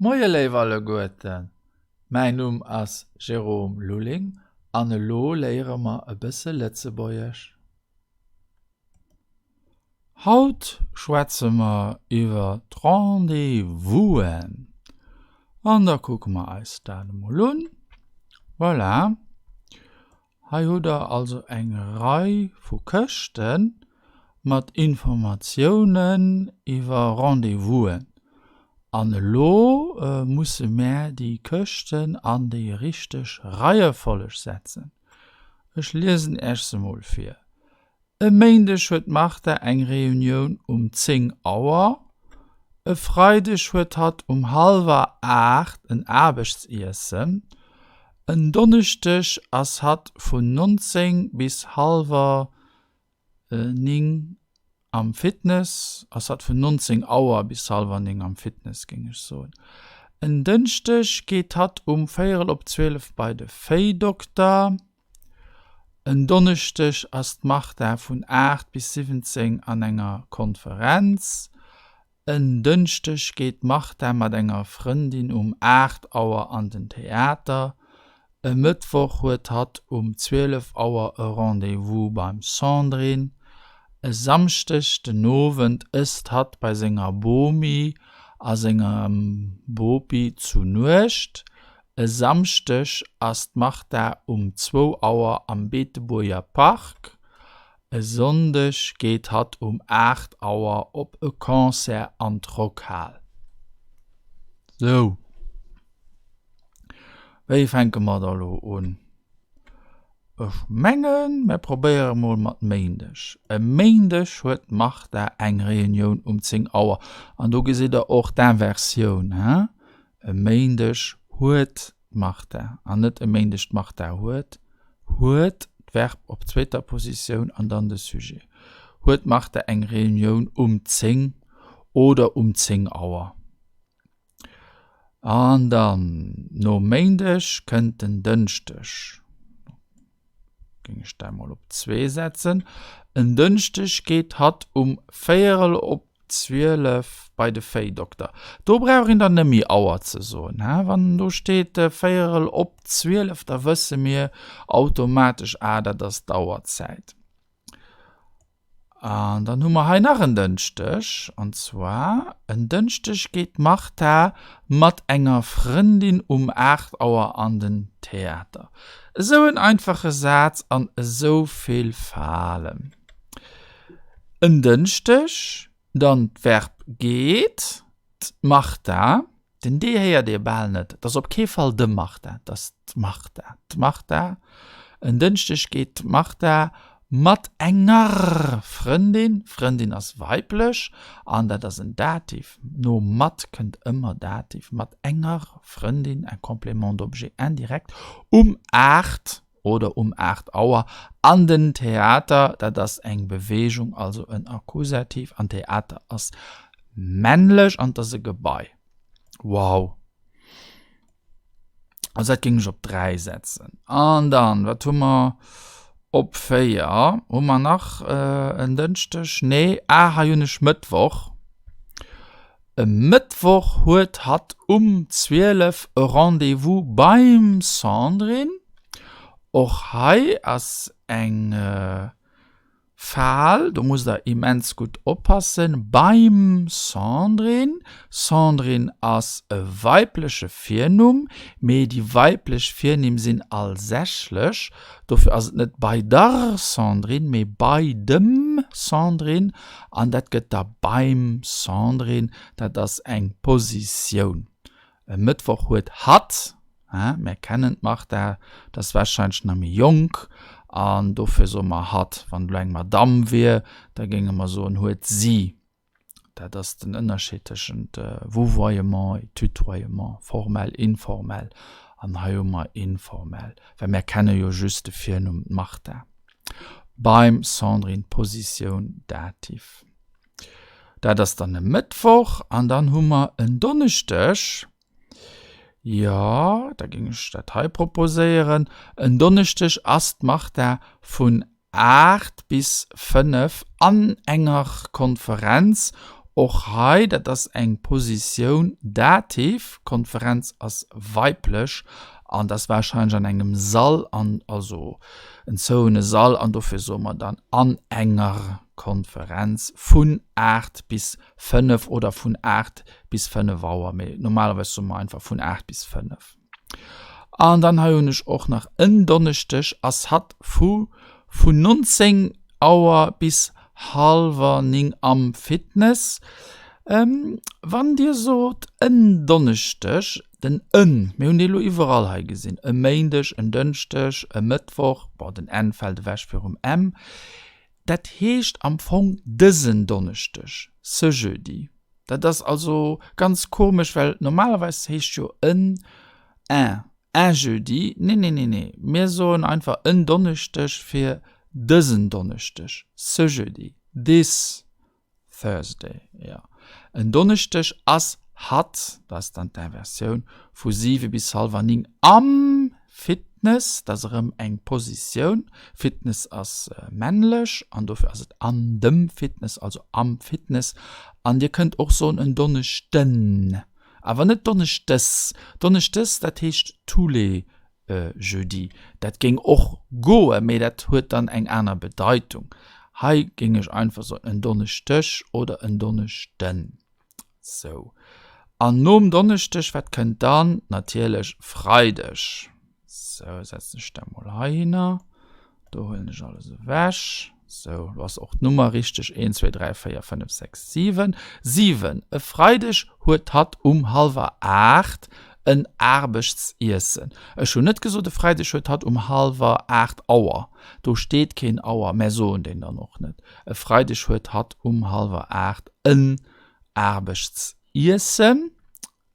Moie léif alleguerten, mäin Numm ass Jérôme Lulling an elo léiere mer e bësse Lëtzebuergesch. Haut schwätze mer iwwer d'Rendez-vousen an da kucke mer eis dat emol un. Voilà. Hei hutt der also eng Rei vu Këschte mat Informatiounen iwwer Rendez-vousen. An elo musse mär déi Këschten an déi richteg Reiefolleg setzen. Ech liesen Äech se mol vir. E Méindeg huet d'Martha eng Reunioun um 10 Auer. E Freideg huet hatt um hallwer 8 en Aarbechtsiessen. En Donneschdeg ass hatt vun 19 bis hallwer 9 am Fitness, ass hatt vun 19 Auer bis hallwer 9 am Fitness, géing ech soen. En Dënschdeg geet hatt um véierel op 12 bei de Véidokter. En Donneschdeg ass d'Martha vun 8 bis 17 an enger Konferenz. En Dënschdeg geet d'Martha mat enger Frëndin um 8 Auer an den Theater. E Mëttwoch huet hatt um 12 Auer e Rendez-vous beim Sandrine. E Samschdeg den Owend ësst hatt bei senger Bomi a sengem Bopi zu Nuecht. E Samschdeg ass d'Martha um zwou Auer am Beetebuerger Park. E Sonndeg geet hatt um 8 Auer op e Concert an d'Rockhal. Sou, wéi fänke mer da lo un? Ech mengen, mir probéiere mol mat Méindeg. E Méindeg huet d'Martha eng Reunioun um 10 Auer. An do gesitt der och d'Inversioun, hein? E Méindeg huet d'Martha, an net e Méindeg d'Martha huet, huet, d'Verb op zweeter Positioun an dann de Sujet, huet d'Martha eng Reunioun um 10 oder um 10 Auer. An dann nom Méindeg kënnt den Dënschdeg. Géing ech dat mol op zwee setzen. En Dënschdeg geet hatt um véierel op 12 bei de Véidokter. Do brauch een dann net méi Auer ze soen, he? Wann do steet véierel op 12, da wësse mir automatesch, ah, dat ass d'Auerzäit. An dann hu mer hei nach en Dënschdeg, an zwar en Dënschdeg geet d'Martha mat enger Frëndin um 8 Auer an den Theater. Esou en einfache Saz an esou vill Falen. En Dënschdeg, dann d'Verb geet, d'Martha. Den D héiert ee bal net. Et ass op kee Fall de Martha, et ass d'Martha. D'Martha. En Dënschdeg geet d'Martha mat enger Frëndin, Frëndin ass weiblech an dat ass en Dativ, no mat kënnt ëmmer Dativ, mat enger Frëndin, un complément d'objet indirect, um 8 oder um 8 Auer an den Theater, dat ass eng Beweegung, also en Akkusativ, an Theater ass männlech an 't ass e Gebai. Wow! Also dat géing ech op 3 setzen. An dann, wat hu mer op 4? Hu mer nach en Dënschdeg? Nee, ah, hei hunn ech Mëttwoch. E Mëttwoch huet hatt um 12 e Rendez-vous beim Sandrine. Och hei ass eng Fal, do musst der immens gutt oppassen. Beim Sandrine, Sandrine ass e weibleche Virnumm, mee déi weiblech Virnimm sinn allsächlech. Dofir ass et net bei der Sandrine, mee bei dem Sandrine. An dat gëtt da beim Sandrine, dat ass eng Positioun. E Mëttwoch huet hatt, mär kennen d'Martha, dat ass warscheinlech nach méi jonk, an dofir soe mer hatt. Wann et elo eng Madamm wier, da géinge mer soen huet si. Dat ass den Ënnerscheed tëschent Vouvoiement et Tutoiement, formell, informell. An hei hu mer informell, well mär kenne jo just de Virnumm d'Martha. Beim Sandrine d'Positioun Dativ. Dat ass dann e Mëttwoch an dann hu mer en Donneschdeg, jo, da géing ech dat hei proposéieren, en Donneschdeg ass d'Martha vun 8 bis 5 an enger Konferenz. Och hei, dat ass eng Positioun Dativ, Konferenz ass weiblech an dat ass warscheinlech an engem Sall, an also en zouene Sall, an dofir soe mer dann an enger Konferenz vun 8 bis 5 oder vun 8 bis 5 Auer, mee normalerweis soe mer einfach vun 8 bis 5. An dann hei hunn ech och nach en Donneschdeg ass hatt vu vun 19 Auer bis hallwer 9 am Fitness. Wann Dir sot en Donneschdeg, den en, mir hunn dee lo iwwerall hei gesinn, e Méindeg, en Dënschdeg, e Mëttwoch, bon den n fält ewech virum m, dat heescht am Fong dësen Donneschdeg, ce jeudi. Dat ass also ganz komesch, well normalerweis heescht jo en, un, un jeudi. Nee, nee, nee, nee, mir soen einfach en Donneschdeg fir dësen Donneschdeg, ce jeudi, this Thursday, jo. En Donneschdeg ass hatt, dat ass dann d'Inversioun, vu 7 bis hallwer 9 am Fitness, dat ass erëm eng Positioun, Fitness ass männlech an dofir ass et an dem Fitness, also am Fitness. An Dir kënnt och soen en Donneschden, awer net Donneschdes. Donneschdes, dat heescht tous les jeudis. Dat géing och goen, mee dat huet dann eng aner Bedeitung. Hei géing ech einfach soen en Donneschdeg oder en Donneschden. Sou. An nom Donneschdeg, wat kënnt dann? Natierlech Freideg. Sou, setzen ech dat mol heihinner. Do huelen ech alles ewech. Sou, lo ass och d'Nummer richteg, 1, 2, 3, 4, 5, 6, 7. 7. E Freideg huet hatt um hallwer 8 en Aarbechtsiessen. Ech hunn net gesot, e Freideg huet hatt um hallwer 8 Auer. Do steet keen Auer, mär soen deen dann och net. E Freideg huet hatt um hallwer 8 en Aarbechtsiessen,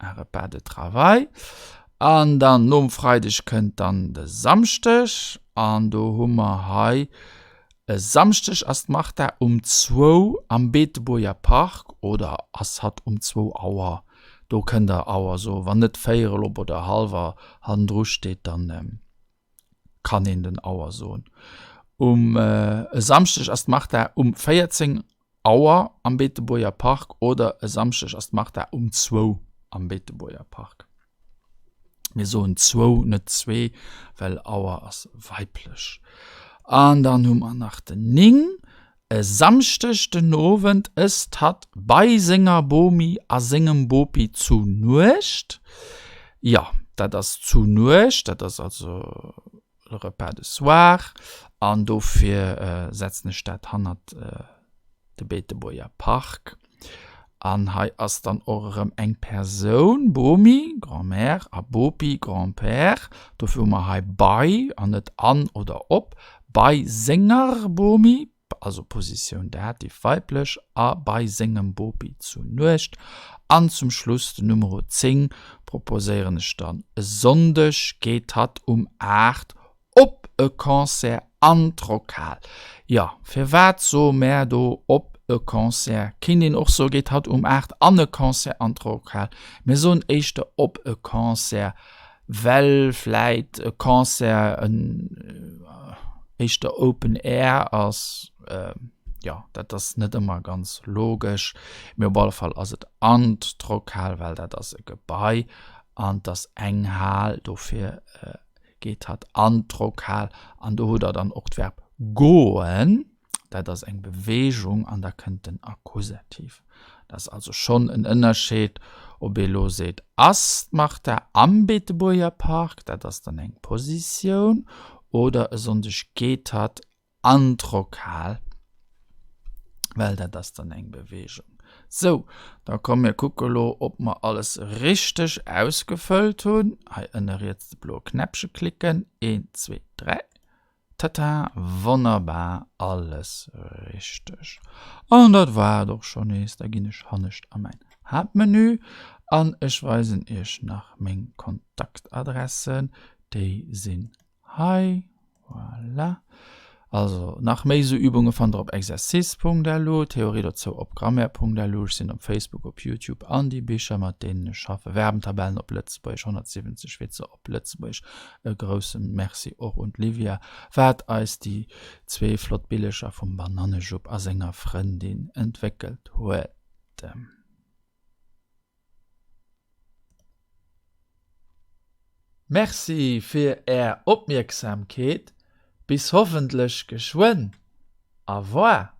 un repas de travail. An dann nom Freideg kënnt dann de Samschdeg an do hu mer hei, e Samschdeg ass d'Martha um zwou am Beetebuerger Park oder ass hatt um zwou Auer, do kënnt der Auer soen, wann net véierel op oder hallwer hannendru steet, dann kann een den Auer soen. Um e Samschdeg ass d'Martha um 14 Auer am Beetebuerger Park oder e Samschdeg ass d'Martha um zwou am Beetebuerger Park. Mir soen zwou, net zwee, well Auer ass weiblech. An dann hu mer nach den 9. E Samschdeg den Owend ësst hatt bei senger Bomi a sengem Bopi zu Nuecht. Jo, dat ass zu Nuecht, dat ass also le repas de soir. An dofir setzen ech dat hannert de Beetebuerger Park. An hei ass dann och erëm eng Persoun, Bomi, Grand-mère, a Bopi, Grand-père. Dofir hu mer hei bei an net an oder op. Bei senger Bomi, also Positioun Dativ weiblech, a bei sengem Bopi zu Nuecht. An zum Schluss den Numero 10 proposéieren ech dann, E Sonndeg geet hatt um 8 Op e Concert an d'Rockhal. Jo, firwat soe mär do op e Concert? Kéint een och soe geet haut um 8 an e Concert an d'Rockhal. Mir soen éischter op e Concert, well vläit e Concert en éischter Open Air ass. Jo, dat ass net ëmmer ganz logesch, mee op alle Fall ass et an d'Rockhal, well dat ass e Gebai an 't ass eng Hal, dofir geet hatt an d'Rockhal an do hutt der dann och d'Verb goen, dat ass eng Beweegung an da kënnt den Akkusativ. Dat ass also schonn en Ënnerscheed, ob ee lo seet, Ass d'Martha am Beetebuerger Park, dat ass dann eng Positioun, oder e Sonndeg geet hatt An d'Rockhal, well dat ass dann eng Bewegung. Sou, da komm mir kucke lo, ob mer alles richteg ausgefëllt hunn. Hei ënne riets de bloe Knäppche klicken. Een, zwee, dräi. Tata, wonnerbar, alles richteg. An dat war et och schonn nees. Da ginn ech hannescht a mäin Haaptmenü an ech weisen iech nach meng Kontaktadressen. Déi sinn Hei, voilà. Also, nach méi esou Übunge fannt der op exercice.lu, Theorie dozou op grammaire.lu. Ech sinn op Facebook, op YouTube an déi Bicher, mat deenen ech schaffen, Verbentabellen op Lëtzebuergesch, 170 Witzer op Lëtzebuergesch. E grousse Merci och un d'Livia, wat eis déi zwee flott Billeger vum Banannejupp a senger Frëndin entwéckelt huet. Datum. Merci fir Är Opmierksamkeet, bis hoffentlech geschwënn. Au revoir.